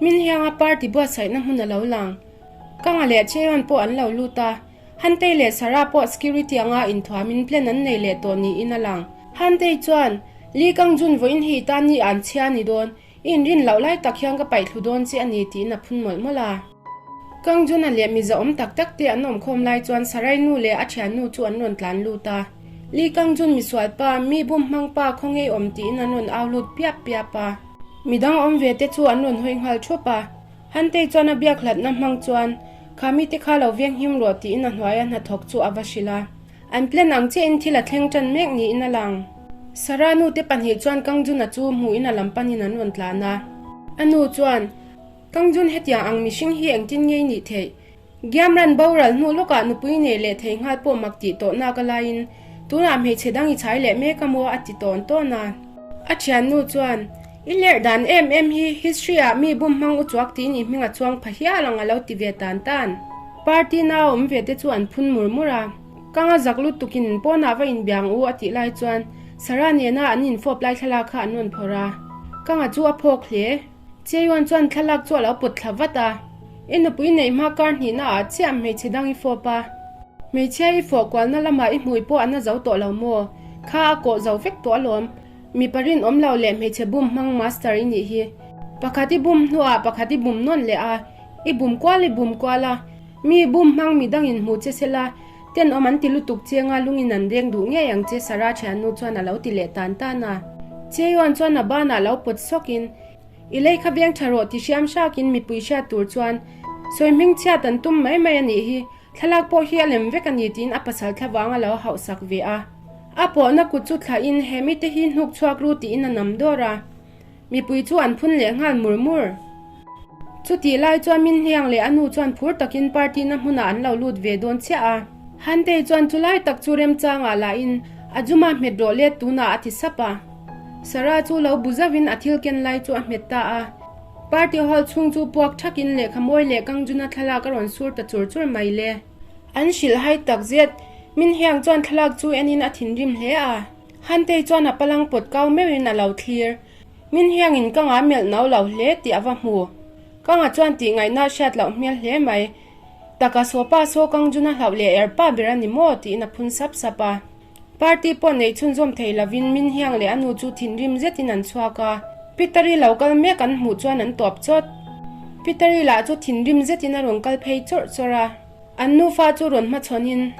Min hianga party buatsaihna hmun a lo lang. Kanga leh Cheon pawh an lo lut a, Hantei leh Sarah pawh security anga inthuamin plan an nei leh tawh niin a lang. Hantei chuan, Lee Kang Jun vawiin hi tan ni an chhia ni dawn, i inrin loh lai tak hian ka paih thlu dawn che a ni tiin a phun mawlh mawlh a. Kang Jun-a leh miza awm tak tak te an awm khawm lai chuan Sarai nu leh a thiannu chu an rawn tlan lut a. Lee Kang Jun misual pa, mi bum hmang pa khaw ngei awm tiin an rawn au lut piap piap a. Midang awm ve te chu an rawn hawi nghal thup a. Hantei chuan a biak hlatna hmang chuan, Kha mite kha lo veng him rawh tiin a hnuaia hnathawk chu a va hrilh a. An plan ang chiahin thil a thleng tan mek niin a lang. Sarah nu te pahnih chuan Kangjuna chu hmuhin a lam panin an rawn tlan a. A nu chuan, Kangjun hetiang ang mihring hi engtin nge i nih theih? Giamran boral hnu lawkah nupui nei leh thei nghal pawh mak tih tawh nak a laiin tunah hmeichhe dang i chhai leh mek a maw a ti tawn tawn a. A thiannu chuan, I lerh dan em em hi history ah mi bum hmang u chuak tiin i hming a chuang pha hial ang a lo ti ve tan tan. Party na awm ve te chu an phun mur mur a. Kanga zak lutukin pawnah va inbiang u a tih lai chuan Sarah nena an infawp lai thlalak kha an rawn phawrh a. Kanga chu a phawk hle. Cheyuan chuan thlalak chu a lo pawt thla vat a, I nupui neih hma kar hnihna ah chiah hmeichhe dang i fawp a, hmeichhia i fawh kualna lamah i hmui pawh a na zo tawh lo maw? Kha a kawh zo vek tawh alawm. Mipa rinawm lo leh hmeichhe bum hmang master i nih hi. Pakhat i bum hnuah pakhat i bum nawn leh a, i bum kual i bum kual a, mi bum hmang midangin hmu che sela, tenawm an ti lutuk chenga lungin an deng duh ngei ang che Sarah thiannu chuan a lo ti leh tan tan a. Cheyuan chuan a banah lo pawt sawkin, I lei kha veng tha rawh ti hriam hrakin mipui hriat tur chuan sawi hming chhiat an tum mai mai a nih hi, thlalak pawh hi a lem vek a ni tiin a pasal thlavang a lo hauhsak ve a. A pawhna kut chu thlahin he mite hi hnuk chhuak ru tiin a nam dawr a, mipui chu an phun leh nghal mur mur. Chutih lai chuan min hniang leh a nu chuan phur takin party na hmunah an lo lut ve dawn chiah a. Hantei chuan chulai tak chu remchangah lahin a juma hmet rawh let tunah a ti sap a. Sarah chu lo bu zauhin a thil ken lai chu a hmet ta a. Party hall chhung chu puak thakin lehkha mawi leh Kangjuna thlalak a rawn sur ta chur chur mai le. An hrilh hai tak zet. Min Hiang chuan thlalak chu enin a thinrim hle a. Hantei chuan a palang pawt kau meuhin a lo thlir. Min Hiangin ka nga melh no lo hle tih a va hmu. Ka nga chuan tih ngaihna hriat loh hmel hle mai. Taka saw pa saw Kangjuna hlauh leh er pa ber a ni maw tiin a phun sap sap a. Party pawh neih chhunzawm thei lovin min hiang leh a nu chu thinrim zetin an chhuak a, Peter-i lo kal mek an hmuh chuan an tawp chawt. Peter-i lah chu thinrim zetin a rawn kal phei chawrh chawrh a, an nufa chu rawn hmachhawnin,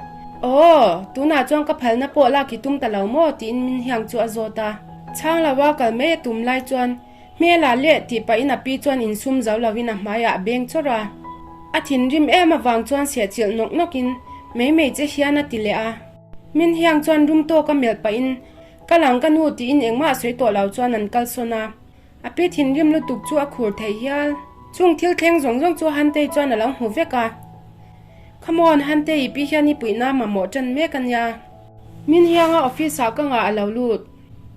Aw, tunah chuan ka phalna pawh lak i tum ta lo maw? tiin min hiang chu a zawt a. Chhang lova kal mai a tum lai chuan, Hmel-ah leh tih pahin a pi chuan insum zo lovin a hmaiah a beng chawrh a. A thinrim em avang chuan sehchilh nawk nawkin, Mei mei che hian a ti leh a. Min hiang chuan rum tawk a melh pahin, Kal ang ka nu tiin engmah a sawi tawh lo chuan an kal sawn a. A pi thinrim lutuk chu a khur thei hial. Chung thil thleng zawng zawng chu Hantei chuan a lo hmu vek a. Come on, Hantei i pi hian i puihna mamawh tan mek a nia. Min hianga office ah ka ngah a lo lut.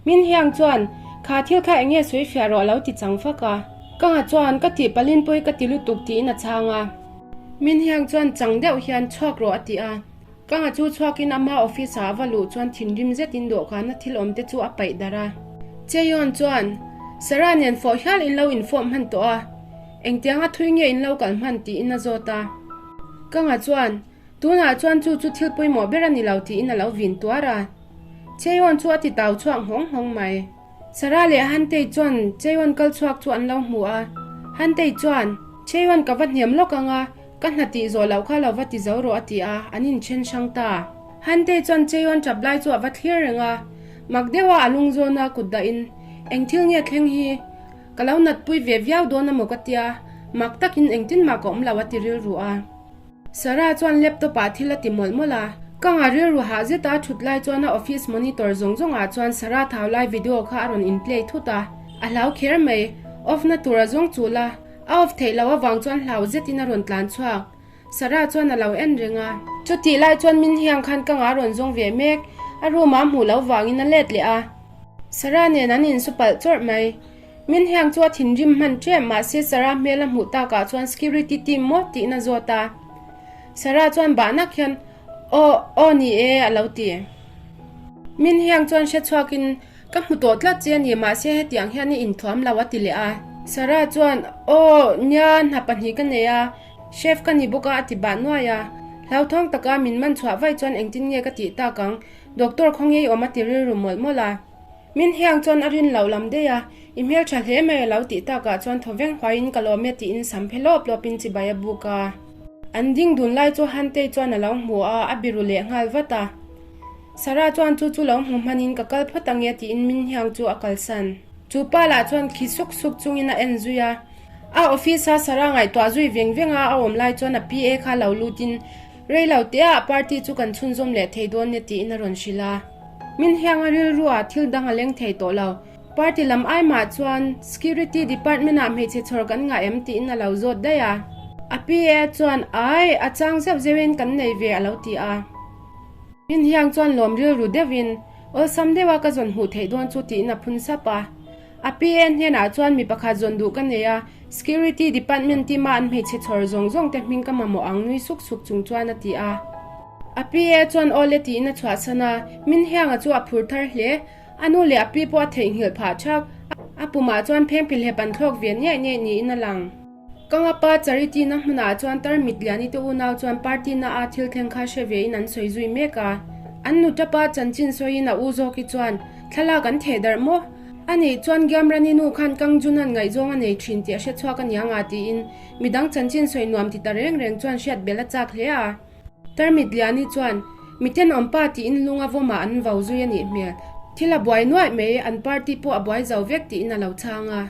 Min hiang chuan, Kha thil kha enge sawi fiah rawh a lo ti chang fak a. Ka ngah chuan, Ka tih palin pawi ka ti lutuk tiin a chhang a. Min hiang chuan chang deuh hian, Chhuak rawh a ti a. Kanga chu chhuakin ama office ah a va luh chuan thinrim zetin dawhkana thil awm te chu a paih darh a. Chaeyeon chuan, Sarah nen fawh hial in lo infawm hman tawh a, engtianga thui nge in lo kal hman tiin a zawt a. Kanga chuan, Tunah chuan chu chu thil pawimawh ber a ni lo tiin a lo vin tuar a. Chaeyeon chu a ti tau chhuak nghawng nghawng mai. Sarah leh Hantei chuan Chaeyeon kal chhuak chu an lo hmu a. Hantei chuan, Chaeyeon ka va hniam lawk ang a, Ka hna tih zawh loh kha lo va ti zo rawh a ti a, an inthen hrang ta. Hantei chuan Chaeyeon tap lai chu a va thlir reng a, mak deuha a lung zawn a kut dahin, Eng thil nge thleng hi? Ka lo natpui ve viau dawn amaw ka tia, mak takin engtin mah ka awm lo a ti rilru a. Sarah chuan laptop ah thil a ti mawlh mawlh a, ka nga rilru hah zeta a thut lai chuan a office monitor zawng zawng ah chuan Sarah thau lai video kha a rawn in play thut a, a hlau kher mai, off na tur a zawng chul a. A off theih loh avang chuan hlau zetin a rawn tlan chhuak. Sarah chuan a lo en reng a. Chutih lai chuan min hiang khan ka ngah rawn zawng ve mek. A room ah hmuh loh vangin a let leh a. Sarah nen an insu palh chawrh mai. Min hiang chu a thinrim hman ṭem mahse Sarah hmel a hmuh takah chuan security team maw tiin a zawt a. Sarah chuan bahnak hian Aw, aw ni e a lo ti. Min hiang chuan hre chhuakin Ka hmu tawh tlat che a ni, mahse hetiang hian i inthuam lo a ti leh a. Sarah chuan, Aw, nia, hna pahnih ka nei a, chef ka ni bawk a a ti bah nuai a. Hlauthawng taka min man chhuah vaih chuan engtin nge ka tih tak ang? Doctor khawnge i awm a ti rilru mawlh mawlh a. Min hiang chuan a rin loh lam daih a, I hmeltha hle mai a lo tih takah chuan thaw veng huaiin ka lawm e tiin sam phe lawp lawpin chibai a buk a. An ding dun lai chu Hantei chuan a lo hmu a, a biru leh nghal vat a. Sarah chuan chu chu lo hmu hmanin ka kal phawt ange tiin Min Hiang chu a kalsan. Chu pa lah chuan khi suk suk chungin a en zui a. A office a Sarah ngaihtuah zui veng veng a a awm lai chuan a PA kha lo lutin Rei lo te ah party chu kan chhunzawm leh thei dawn nia tiin a rawn hrilh a. Min hiang a rilru ah thil dang a leng thei tawh lo. Party lam ai mah chuan Security Department ah hmeichhe chhawr kan ngah em tiin a lo zawt daih a. A PA chuan Ai, a chang zeuh zeuh in kan nei ve a lo ti a. Min hiang chuan lawm rilru deuh in awlsam deuh a ka zawn hmuh theih dawn chu tiin a phun sap a. A PA hnenah chuan mi pakhat zawn duh ka nei a, Security Department team a an hmeichhe chhawr zawng zawng te hming ka mamawh ang nui suk suk chung chuan a ti a. A PA chuan aw le tiin a chhuahsan a, Min Hianga chu a phur thar hle. A nu leh a pi pawh a theihnghilh phah thak. A pumah chuan phengphihlep an thlawk ve niaih niaih niin a lang. Ka ngapa Charity na hmunah chuan tarmit Liani te unau chuan party na a thil thleng kha hre ve in an sawi zui mek a. An nu tapa chanchin sawiin a u zawki chuan thlalak an theh darh maw? A nih chuan Giamrani nu khan Kang Junan ngaihzawng a nei thin tih a hre chhuak a niang a tiin midang chanchin sawi nuam ti ta reng reng chuan hriat belh a chak hle a. Tarmit Liani chuan, Mi tenawm pa tiin lunga vawmah an vau zui a nih hmel. Thil a buai nuaih mai, an party pawh a buai zo vek tiin a lo chhang a.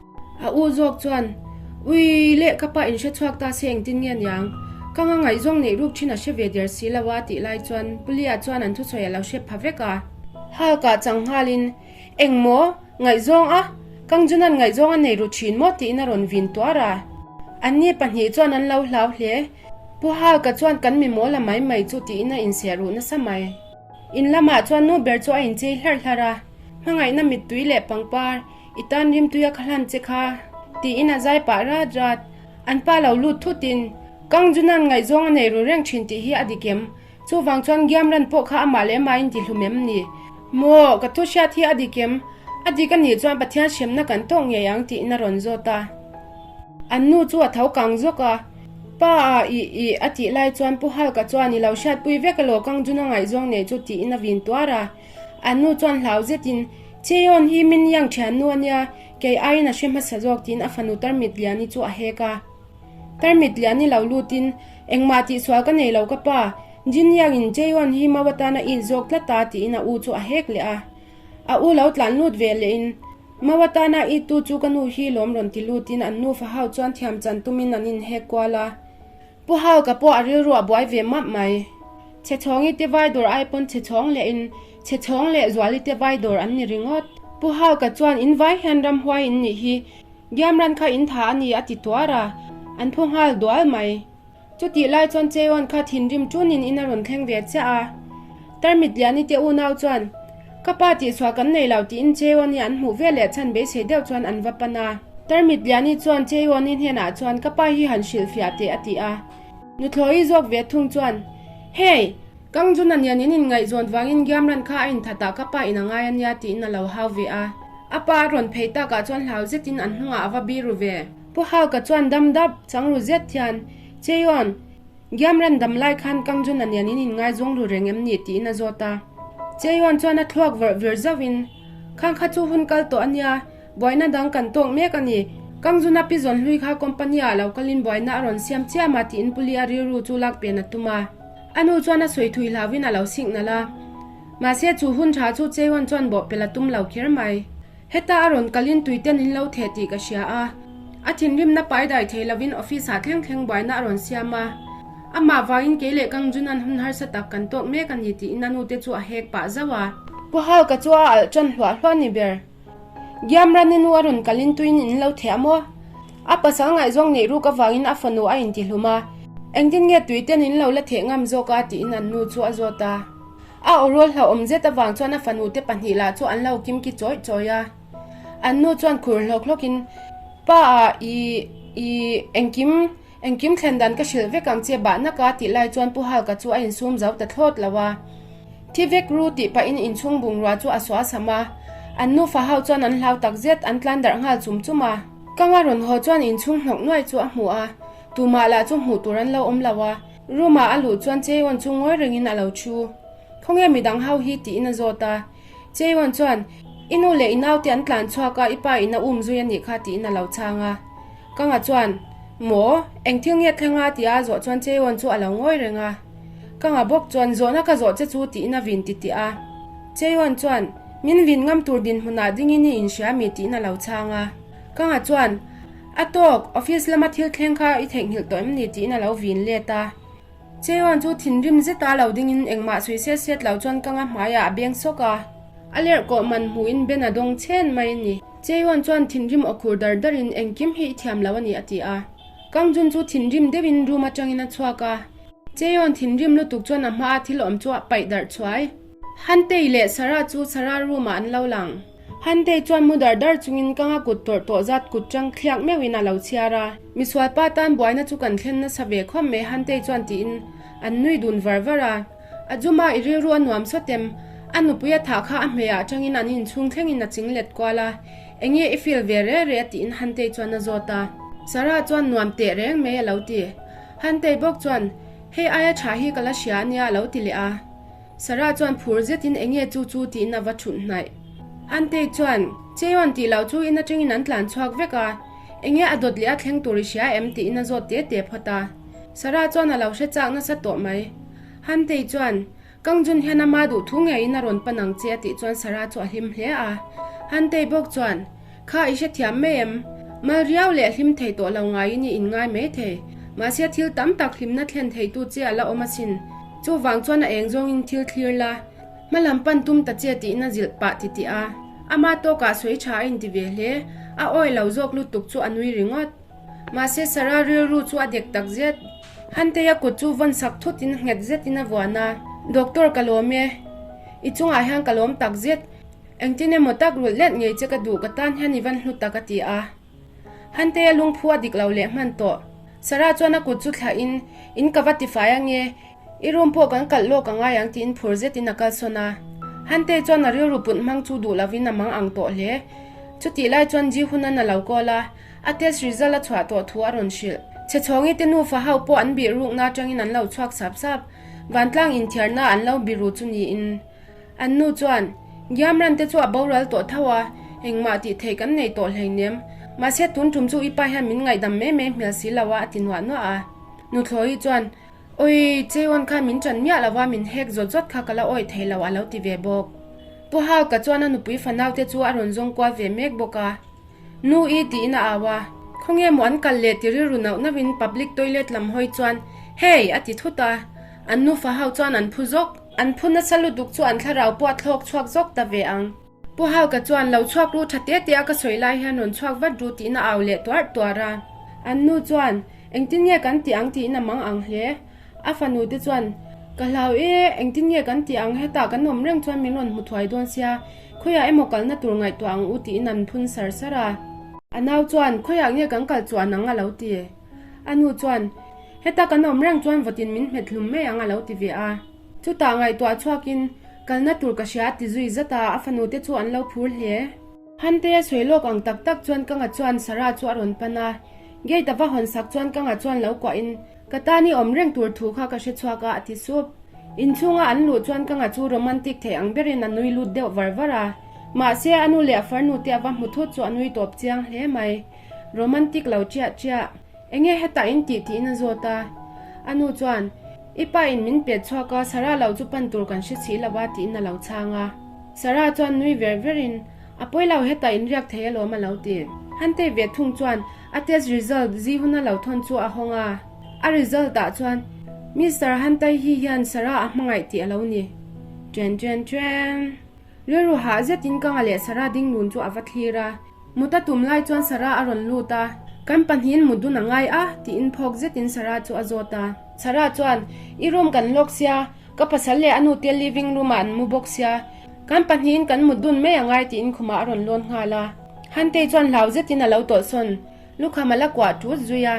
A u zawk chuan, Ui leh ka pa in hre chhuak ta se engtin nge niang? Ka nga ngaihzawng neih ruk thin a hre ve der si lo a tih lai chuan Pulia chuan an thusawi a lo hre pha vek a. Halkah chang nghalin, Eng maw? Ngaihzawng a? Kangjunan ngaihzawng a nei ru thin maw? tiin a rawn vin tuar a. Anni pahnih chuan an lo hlau hle. Pu Halka chuan kan mi mawl a mai mai chu tiin a insiah ruh nasa mai. In lamah chuan nu ber chu a inchei hlarh hlarh a, hmangaihna mittui leh pangpar, i tan rimtui a kha hlan che kha, tiin a zai pah rat rat. An pa lo lut thutin, Kang Junan ngaihzawng a nei ru reng thin tih hi a dik em? Chuvang chuan Giamran pawh kha amah leh amahin ti hlum em ni? Maw, ka thu hriat hi a dik em? A dik a nih chuan Pathian hremna kan tawk ngei ang tiin a rawn zawt a. An nu chu a tho kang zawk a. Pa a, ih, ih, a tih lai chuan Pu Halka chuan i lo hriatpui vek elaw Kang Juna ngaihzawng nei chu tiin a vin tuar a. An nu chuan hlau zetin, Cheon hi min yang thian nu a nia, kei aiin a hre hmasa zawk tiin a fanu Tarmit Liani chu a hek a. Tarmit Liani lo lutin, Engmah tihsual ka nei lo ka pa, Jin Yang-in Cheon hi mau atana it zawk tlat a tiin a u chu a hek leh a. A u lo tlan lut ve lehin, Mau atana i tu chu ka nu hi lawm rawn ti lutin an nufa ho chuan thiam chan tumin an inhek kual a. Pu Halka pawh a rilru a buai ve map mai. Chhechhawngi te vai dawr ai pawn chhechhawng leh in chhechhawng leh Zuali te vai dawr an ni ringawt. Pu Halka chuan in vai hian ramhuai in nih hi Giamran kha in tha a ni a ti tuar a, an phu nghal dual mai. Chutih lai chuan Cheon kha thinrim tunin in a rawn thleng ve chiah a. Tarmit Liani te unau chuan, Ka pa tihchhuah kan nei lo tiin Cheon hi an hmuh ve leh chhan beisei deuh chuan an va pan a. Tarmit Liani chuan Cheon-i hnenah chuan ka pa hi han hrilhfiah teh a ti a. Nuthlawi zawk ve thung chuan, Hey! Kang Jun a nian in inngaihzawn vangin Giamran kha a inthat ah ka pa in a ngai a nia tiin a lo hau ve a. A pa a rawn phei takah chuan hlau zetin an hnungah a va biru ve. Pu Halka chuan dam dap chang ru zet hian, Cheon, Giamran dam lai khan Kang Jun a nian in inngaizawng ru reng em ni? tiin a zawt a. Cheon chuan a thluak vawrh vir zauhin, Khang kha chu hun kal tawh a nia, buaina dang kan tawk mek a ni. Kang Jun a pi zawn hlui kha company ah lo kalin buaina a rawn siam chiam a tiin Puli a rilru chu lak pen a tum a. A nu chuan a sawi thui hlauhin a lo sik nalh a. Mahse chu hun tha chu Cheon chuan bawhpelh a tum lo kher mai. Heta a rawn kalin tuiten in lo theh tih ka hria a, a thinrimna pai dai thei lovin office ah thleng thleng buaina a rawn siam a, amah vangin kei leh Kang Junan hun harsa tak kan tawk mek a ni tiin a nute chu a hek pah zauh a. Pu Halka chu a alh ṭan hluah hluah ni ber. Giamrani nu a rawn kalin tuin in lo theh a maw? A pasal ngaihzawng neih ruk avangin a fanu a intihlum a, engtin nge tuiten in lo la theh ngam zawk a tiin an nu chu a zawt a. A awrawl hlauhawm zet avang chuan a fanute pahnih lah chu an lo kimki chawih chawih a. An nu chuan khur hlawk hlawkin, Pa a, i, i, engkim, engkim thlen dan ka hrilh vek ang che bah naka tih lai chuan Pu Halka chu a insum zo ta thlawt lo a. Thi vek ru tih pahin inchhung bungrua chu a sual sam a. An nufa ho chuan an hlau tak zet, an tlan darh nghal chum chum a. Kanga rawn haw chuan inchhung hnawk nuai chu a hmu a, tumah lah chu hmuh tur an lo awm lo a. Room ah a luh chuan Chaeyeon chu ngawi rengin a lo thu. Khawnge midang ho hi tiin a zawt a. Chaeyeon chuan, I nu leh i naute an tlan chhuak a, i pa in a um zui a nih kha tiin a lo chhang a. Kanga chuan, Maw? Eng thil nge thleng a? tia a zawh chuan Chaeyeon chu a lo ngawi reng a. Kanga bawk chuan, Zawhna ka zawh che chu tiin a vin titih a. Chaeyeon chuan, Min vin ngam tur dinhmunah dingin i inhria mi tiin a lo chhang a. Kanga chuan, A tawk, office lama thil thleng kha i theihnghilh tawh em ni tiin a lo vin let a. Chaeyeon chu thinrim zeta lo dingin engmah sawi set set lo chuan Kanga hmaiah a beng sawk a. A lerh kawh man hmuhin Ben a dawng chhen mai a ni. Chaeyeon chuan thinrim aw khur dar darin engkim hi i thiam lo a ni a ti a. Kang Jun chu thinrim deuhin room atangin a chhuak a. Chaeyeon thinrim lutuk chuan a hmaa thil awm chu a paih darh chhuai. Hantei leh Sarah chu Sarah room ah an lo lang. Hantei chuan mu dar dar chungin Kanga kut tawrh tawh zat kut chang thliak meuhin a lo chhiar a. Misual pa tan buaina chu kan thlen nasa ve khawp mai Hantei chuan tiin an nui dun var var a. A Juma i rilru a nuam sawt em? A nupui a thah kha a hmeiah atangin an inchhung thlengin a ching let kual a. Enge i feel ve re re a tiin Hantei chuan a zawt a. Sarah chuan nuam teh reng mai a lo ti. Hantei bawk chuan, Hei aia tha hi ka la hria ania a lo ti leh a. Sarah chuan phur zetin enge chu chu tiin a va thut hnaih. Antei chuan, Cheon tih loh chu in atangin an tlan chhuak vek a, enge a dawt leh a thleng tur i hria em tiin a zawt te te phawt a. Sarah chuan a lo hre chak nasa tawh mai. Antei chuan, Kangjun hian ama duh thu ngeiin a rawn pan ang che a tih chuan Sarah chu a hlim hle a. Antei bawk chuan, Kha i hrethiam mai em? Mal riau leh hlim thei tawh lo ngaiin i inngai mai thei. Mahse thil tam tak hlimna thlen theitu che a la awm asin. Chuvang chuan a eng zawngin thil thlir la, hma lam pan tum ta che tiin a zilh pah ti tih a. Ama tawkah sawi tha a inti ve hle. A awi lo zawk lutuk chu a nui ringawt. Mahse Sarah rilru chu a dek tak zet. Hanteia kut chu vawn sak thutin nghet zetin a vuan a, Doctor ka lawm e. I chungah hian ka lawm tak zet. Engtin emaw tak rulh let ngei che ka duh ka tan hian i van hlu tak a ti a. Hanteia lungphu a dik lo leh hman tawh. Sarah chuan a kut chu thlah in, In ka va tifai ange, i room pawh kan kalh lawk angai ang tiin phur zetin a kalsawn a. Hantei chuan a rilru put hmang chu duh lovin a mang ang tawh hle. Chutih lai chuan Ji Hunan a lo call a, a test result a chhuah tawh thu a rawn hrilh. Chhe chhawngi te nufa ho pawh an bih rukna atangin an lo chhuak sap sap. Vantlang inthiarna an lo biru chu niin. An nu chuan, Giamran te chu a boral tawh tho a, engmah tih theih kan nei tawh hleinem. Mahse tun tum chu i pa hian min ngaihdam mai mai hmel si lo a, a ti nuah nuah a. Nuthlawi chuan, Awii, Cheion khan min ṭan miah lo a, min hek zawt zawt kha ka la awih thei lo a lo ti ve bawk. Pu Hauka chuan a nupui fanaute chu a rawn zawng kual ve mek bawk a. Nu i tiin a au a, Khawnge maw an kal leh ti rilru nauh nauhin public toilet lam hawi chuan, Hey! a ti thut a. An nufa ho chuan an phu zawk. An phu nasa lutuk chu an thlarau pawh a thlawk chhuak zawk ta ve ang. Pu Hauka chuan lo chhuak ru tha te te a ka sawi lai hian rawn chhuak vat ru tiin a au leh tuarh tuarh a. An nu chuan, Engtin nge kan tih ang tiin a mang ang hle. A fanu te chuan, Ka hlau e, engtin nge kan tih ang hetah kan awm reng chuan min rawn hmu thuai dawn sia, khawiah emaw kalna tur ngaihtuah ang u tiin an phun sar sar a. A nau chuan, Khawiah nge kan kal chuan ang a lo ti. A nu chuan, Heta kan awm reng chuan vawtin min hmet hlum mai ang a lo ti ve a. Chutah ngaihtuah chhuakin, Kalna tur ka hria a ti zui zat a, a fanu te chu an lo phur hle. Hantea sawi lawk ang tak tak chuan Kanga chuan Sarah chu a rawn pan a. Gate a va hawn sak chuan Kanga chuan lo kuahin, Ka tan i awm reng tur thu kha ka hre chhuak a a ti sup. Inchhunga an luh chuan Kanga chu romantic thei ang berin a nui lut deuh var var a. Mahse, a nu leh a farnu te a va hmu thut chu a nui tawp chiang hle mai. Romantic lo chiah chiah. Enge hetah in tih tiin a zawt a. A nu chuan, I pa in min pet chhuak a, Sarah lo chu pan tur kan hre si lo a tiin a lo chhang a. Sarah chuan nui ver ver in, A pawi lo hetah in riak thei alawm a lo ti. Hantei ve thung chuan a test result zi hun a lo thawn chu a hawng a. A result ah chuan, Mister Hantei hi hian Sarah a hmangaih tih a lo ni. Ṭen ṭen ṭen. Rilru hah zetin Kanga leh Sarah ding lun chu a va thlir a. Mut a tum lai chuan Sarah a rawn lut a, Kan pahnihin mut dun a ngai a, tiin phawk zetin Sarah chu a zawt a. Sarah chuan, I room kan lawk sia, ka pasal leh a nu te living room ah an mu bawk sia, kan pahnihin kan mut dun mai a ngai tiin khumah a rawn lawn nghal a. Hantei chuan hlau zetin a lo tawlhsawn, lukham a la kuah tut zui a.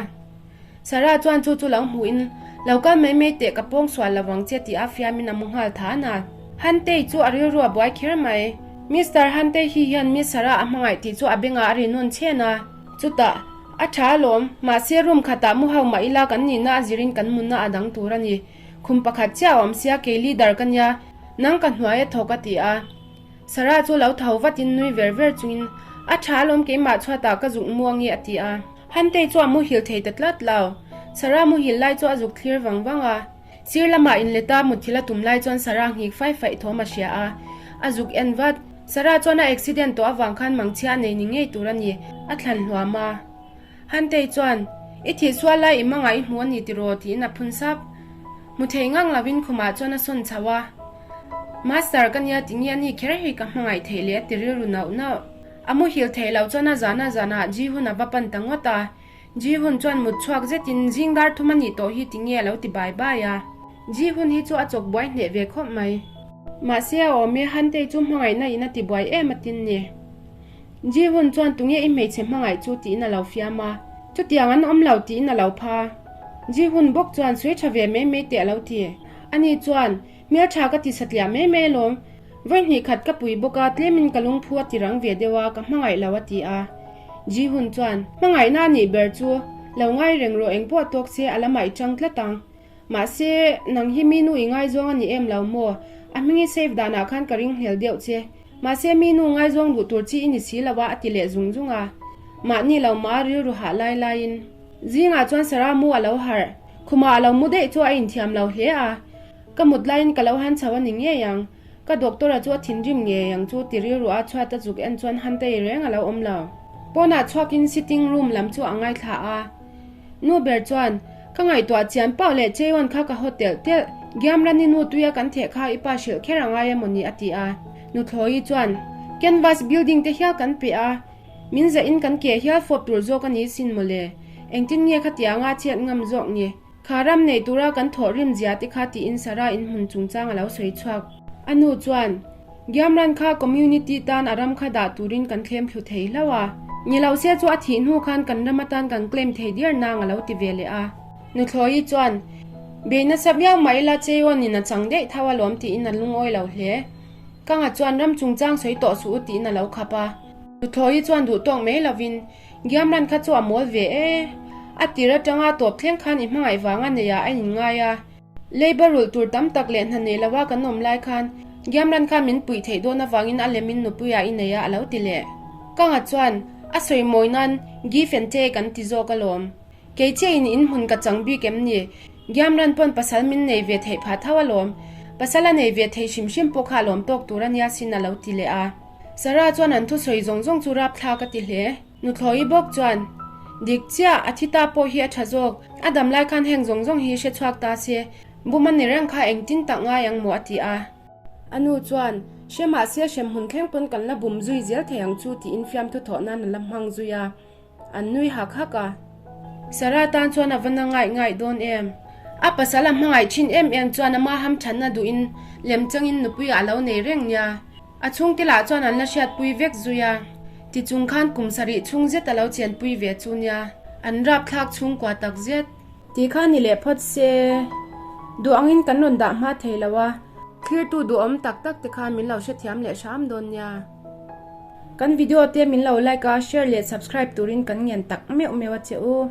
Sarah chuan chu chu lo hmuhin, Lo kal mai mai teh ka pawng sual lo vang che tih a fiamin a mu nghal than a. Hantei chu a rilru a buai kher mai. Mister Hantei hi hian Miss Sarah a hmangaih tih chu a bengah a ri nawn chhen a. Chutah, A tha alawm, mahse room khatah mu ho mah ila kan nihna a zirin kan munna a dang tur a ni. Khum pakhat chiah a awm sia kei leader ka nia, nang ka hnuai a thawk a ti a. Sarah chu lo tho vatin nui ver ver chungin, A tha alawm keimah chhuatah ka zuk mu ange a ti a. Hantei chu a muhil thei ta tlat lo. Sarah muhil lai chu a zuk thlir vang vang a. Sir lamah inleta muthil a tum lai chuan Sarah nghik fai faih thawm a hria a. A zuk en vat. Sarah chuan a accident tawh avang khan mangchhia a nei ni ngei tur a ni, a thlan hluam a. Hantei chuan, I thih sual lai i mangah i hmu a ni tiraw? tiin a phun sap. Hmu thei ngang lovin khumah chuan a sawn chho a. Master ka nia tinge a ni kher hi ka hmangaih theih leh a ti rilru nauh nauh. A muhil theih loh chuan a zana zanah Ji-hun a va pan ta ngawt a. Ji-hun chuan mut chhuak zetin zing dar thum a nih tawh hi tinge a lo ti bai bai a. Ji-hun hi chu a chawk buai hneh ve khawp mai. Mahse a awm e, Hantei chu hmangaihna in a ti buai em a tin ni. Ji-hun chuan tunge i hmeichhe hmangaih chu tiin a lo fiam a. Chutiang an awm lo tiin a lo pha. Ji-hun bawk chuan sawi tha ve mai mai teh a lo ti. Ani chuan, Hmeltha ka ti satliah mai mai alawm. Vawi hnih khat ka pui bawk a, tlemin ka lungphu a ti rang ve deuh a, ka hmangaih lo a ti a. Ji-hun chuan, Hmangaihna a nih ber chu, lo ngai reng rawh engpawh tawk se a lamah i tang tlat ang. Mahse, nang hi mi nu i ngaizawng a ni em lo maw? A hming i save danah khan ka ringhlel deuh che. Mahse, mi nu ngaizawng duh tur chi i ni si lo a, a ti leh zung zung a. Mahni lo mah rilru hah lai laiin. Zingah chuan Sarah mu a lo harh. Khumah a lo mu daih chu a inthiam lo hle a. Ka mut laiin ka lo han chho a ni ngei ang. Ka doctor a chu a thinrim ngei ang chu ti rilru a chhuat a zuk en chuan han tei reng a lo awm lo. Pawnah chhuakin sitting room lam chu a ngaithla a. Nu ber chuan, Ka ngaihtuah chian pauh leh Cheon kha ka haw telh telh, Giamrani nu tuia kan theh kha i pa hrilh kher a ngai emaw ni a ti a. Nuthlawi chuan, Canvas building te hial kan pe a, min zahin kan ke hial fawp tur zawk a ni sin mawle. Engtin nge khatianga chhiat ngam zawk ni? Kha ram nei tura kan thawh rim zia te kha tiin Sarah in hmun chungchang a lo sawi chhuak. A nu chuan, Giamran kha community tan a ram kha dah turin kan thlem thlu thei hlauh a. Ni lo se chu a thih hnu khan kan ram atan kan claim thei diar nang a lo ti ve leh a. Nuthlawi chuan, Bei nasa viau mah ila Cheon in a chang daih tho alawm tiin a lungawi lo hle. Kanga chuan ram chungchang sawi tawh suh u tiin a lo khap a. Nuthlawi chuan duh tawk mai lovin, Giamran kha chu a mawl ve e. A tir atanga tawp thleng khan i hmangaih vang a nei ah a inngai a. Leiba rulh tur tam tak leh hna nei lo a kan awm lai khan Giamran khan min puih theih dawn avangin a lemin nupui ah i nei a a lo ti leh. Kanga chuan a sawi mawi nan Give and take an ti zawk alawm. Kei chiah in in hmun ka chang bik em ni? Giamran pawn pasal min nei ve theih phah tho alawm. Pasal a nei ve thei hrim hrim pawh kha alawm tawk tur a nia sin a lo ti leh a. Sarah chuan an thusawi zawng zawng chu rapthlak a ti hle. Nuthlawi bawk chuan, Dik chiah, a thi ta pawh hi a tha zawk. A dam lai khan heng zawng zawng hi hre chhuak ta se, bum a ni reng kha engtin tak ngai ang maw a ti a. A nu chuan, Hre mahse hrem hmun thleng pawn kan la bum zui zel thei ang chu tiin fiamthu thawh nan a la hmang zui a. An nui hak hak a. Sarah tan chuan a va na ngaih ngaih dawn em? A pasal a hmangaih thin em em chuan ama hamthanna duhin lemchangin nupuiah a lo nei reng nia. A chhungte lah chuan an la hriatpui vek zui a, tichung khan kum sarih chhung zet a lo chenpui ve chu nia, an rapthlak chhungkua tak zet. Ti kha ni leh phawt se, duh angin kan rawn dah hma thei lo a. Thlirtu duhawm tak tak te khan min lo hrethiam leh hram dawn nia. Kan video te min lo like a, share leh subscribe turin kan ngen tak meuh meuh a che u.